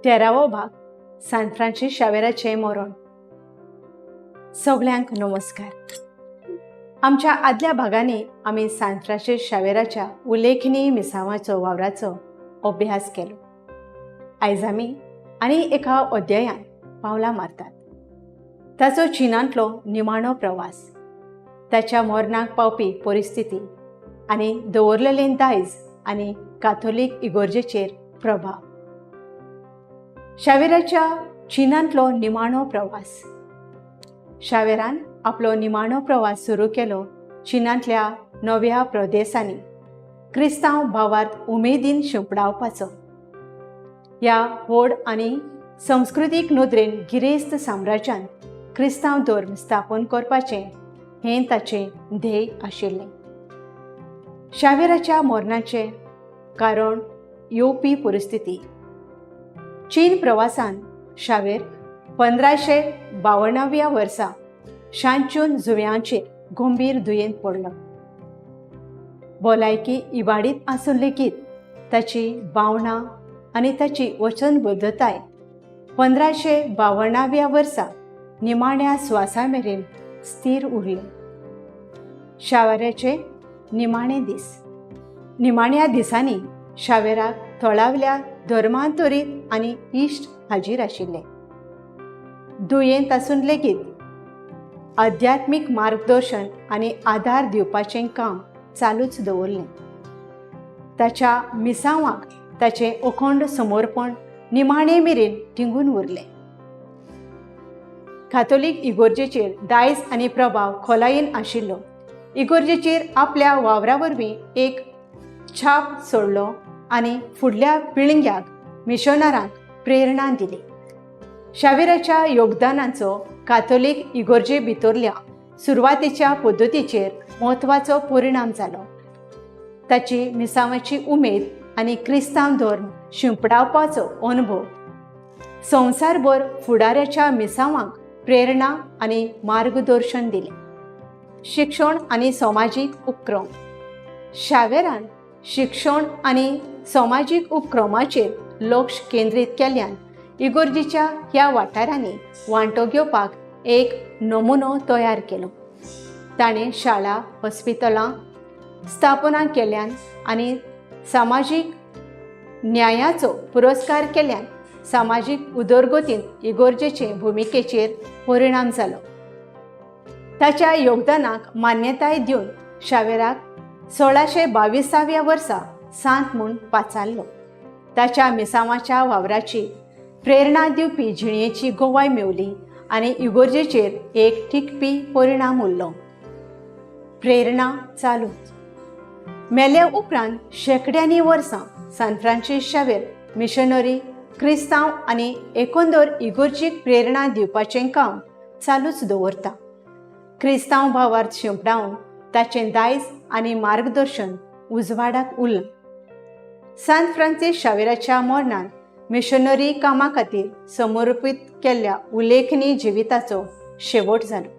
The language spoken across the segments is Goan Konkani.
तेरावो भाग, सांत फ्रांसीस शावेराचें मरण. सगल्यांक नमस्कार. आमच्या आदल्या भागांनी आमी सांत फ्रांसीस शावेराच्या उल्लेखनीय मिसांवाचो वावराचो अभ्यास केलो. आयज आमी आनी एका अध्यायान पावलां मारतात. ताचो चिनांतलो निमाणो प्रवास, ताच्या मरणाक पावपी परिस्थिती आनी दवरलेलें दायज आनी काथोलीक इगोर्जेचेर प्रभाव. शावेराच्या चिनांतलो निमाणो प्रवास. शावेरान आपलो निमाणो प्रवास सुरू केलो चिनांतल्या नव्या प्रदेसांनी क्रिस्तांव भावार्थ उमेदीन शिंपडावपाचो. ह्या व्हड आनी संस्कृतीक नदरेन गिरेस्त साम्राज्यांत क्रिस्तांव धर्म स्थापन करपाचें हें ताचें ध्येय आशिल्लें. शावेराच्या मरणाचें कारण येवपी परिस्थिती. चीन प्रवासान शावेर 1552व्या वर्सा शांचून जुंव्यांचेर गंभीर दुयेंत पडलो. भलायकी इबाडीत आसून लेगीत ताची भावना आनी ताची वचनबद्धताय 1552व्या वर्सा निमाण्या स्वासा मेरेन स्थीर उरली. शावेराचे निमाणे दीस. निमाण्या दिसांनी शावेराक थळावल्या धर्मांतरीत आनी इश्ट हाजीर आशिल्ले. दुयेंत आसून लेगीत आध्यात्मीक मार्गदर्शन आनी आदार दिवपाचें काम चालूच दवरलें. ताच्या मिसांवाक ताचें अखंड समर्पण निमाणे मेरेन टिंगून उरलें. काथोलीक इगोर्जेचेर दायज आनी प्रभाव खोलायेन आशिल्लो. इगोर्जेचेर आपल्या वावरा वरवीं एक छाप सोडलो आनी फुडल्या पिळग्याक मिशनरांक प्रेरणा दिली. शावेराच्या योगदानाचो काथोलीक इगोर्जे भितरल्या सुरवातेच्या पद्दतीचेर म्हत्वाचो परिणाम जालो. ताची मिसांवाची उमेद आनी क्रिस्तांव धर्म शिंपडावपाचो अनुभव संवसारभर फुडाऱ्याच्या मिसांवांक प्रेरणा आनी मार्गदर्शन दिलें. शिक्षण आनी समाजीक उपक्रम. शावेरान शिक्षण आनी समाजीक उपक्रमाचेर लक्ष केंद्रीत केल्ल्यान इगोर्जीच्या ह्या वाठारांनी वांटो घेवपाक एक नमुनो तयार केलो. ताणें शाळा, हॉस्पिटलां स्थापना केल्यान आनी सामाजीक न्यायाचो पुरस्कार केल्यान सामाजीक उदरगतींत इगोर्जेचे भुमिकेचेर परिणाम जालो. ताच्या योगदानाक मान्यताय दिवन शावेराक 1622व्या वर्सा सांत म्हूण पाचारलो. ताच्या मिसांवाच्या वावराची प्रेरणा दिवपी जिणेची गवाय मेवली आनी इगोर्जेचेर एक टिकपी परिणाम उरलो. प्रेरणा चालूच. मेल्या उपरांत शेंकड्यांनी वर्सां सांत फ्रांसीस शावेर मिशनरी, क्रिस्तांव आनी एकंदर इगोर्जीक प्रेरणा दिवपाचें काम चालूच दवरता. क्रिस्तांव भावार्थ शिंपडावन ताचें दायज आनी मार्गदर्शन उजवाडाक उरलां. सांत फ्रांसीस शावेराच्या मरणान मिशनरी कामा खातीर समर्पीत केल्ल्या उल्लेखनीय जिविताचो शेवट जालो.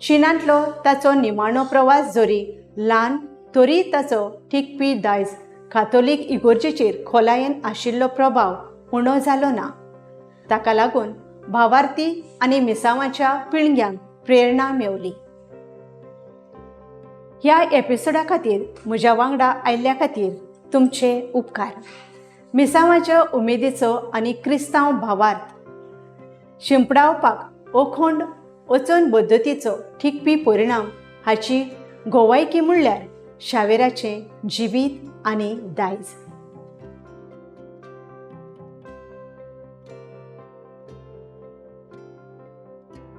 चिनांतलो ताचो निमाणो प्रवास जरी ल्हान तरी ताचो टिकपी दायज काथोलीक इगोर्जेचेर खोलायेन आशिल्लो प्रभाव उणो जालो ना. ताका लागून भावार्थी आनी मिसांवाच्या पिळग्यांक प्रेरणा मेवली. ह्या एपिसोडा खातीर म्हज्या वांगडा आयिल्ल्या खातीर तुमचे उपकार. मिसांवाच्या उमेदीचो आनी क्रिस्तांव भावार्थ शिंपडावपाक अखंड वचनबद्दतीचो टिकपी परिणाम हाची गोवायकी म्हणल्यार शावेराचें जिवीत आनी दायज.